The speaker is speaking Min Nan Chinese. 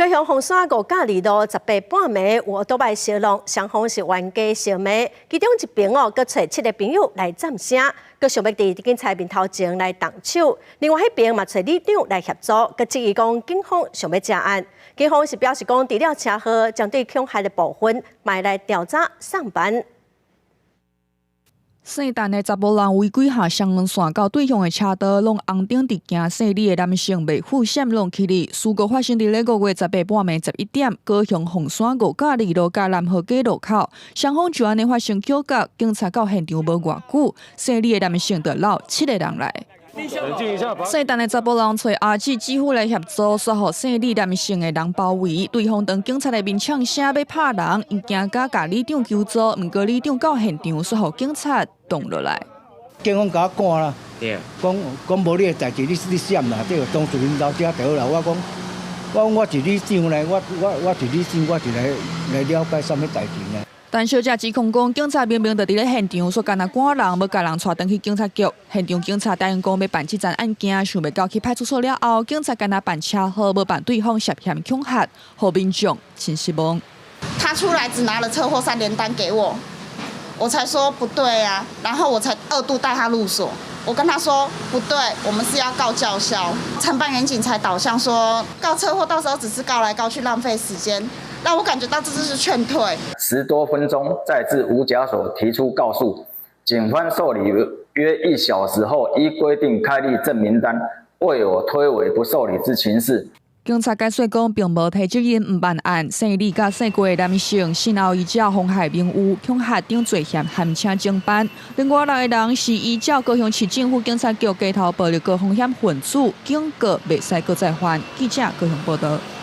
高雄鳳山五甲二路18半暝有歐多擺相撞，雙方是冤家相罵，其中一邊哦，閣揣七个朋友來佔聲，閣想欲佇警察面頭前來動手，另外彼邊嘛揣里長來協助，閣質疑講警方想欲遮案。警方是表示講，除了車禍，針對恐嚇的部分，嘛來調查送辦。姓陳的查埔人違規下雙黃線到對向的車道，攏紅燈直行，姓李的男性袂付閃挵起去。事故發生佇咧5月18半暝11點，高雄鳳山五甲二路佮南河街路口，雙方就按呢發生口角，警察到現場無偌久，姓李的男性就摎七個人來。姓陳的查埔人揣阿姊姊夫來協助，煞予姓李男性的人包圍，對方當警察的面嗆聲欲拍人，𪜶驚甲共里長求助，毋過里長到現場，煞予警察擋落來。警方共我趕啦，講講無你的代誌，你你閃啦，對，當事人留遮就好啦。我講，我講我是里長呢，我我我是里長，我是來來了解啥物代誌呢。陳小姐指控講，警察明明就佇咧現場，煞干焦趕人，欲共人帶轉去警察局。現場警察答應講欲辦這樁案件，想袂到去派出所了後，警察干焦辦車禍，無辦對方涉嫌恐嚇，予民眾真失望。他出來只拿了車禍三聯單給我，我才說不對啊，然後我才二度帶他入所。我跟他說不對，我們是要告叫囂。承辦員警才導向說告車禍，到時候只是告來告去，浪費時間。讓我感覺到這就是勸退。 10多分鐘，再至五甲所提出告訴，警方受理約1小時後，依規定開立證明單，未有推諉不受理之情事。警察解釋講，並無提責任毋辦案。姓李佮姓郭的男性，信後依照妨害名譽、恐嚇等罪嫌，函請偵辦。另外六个人是依照高雄市政府警察局街頭暴力高風險分子，警告袂使閣再犯。記者高雄報導。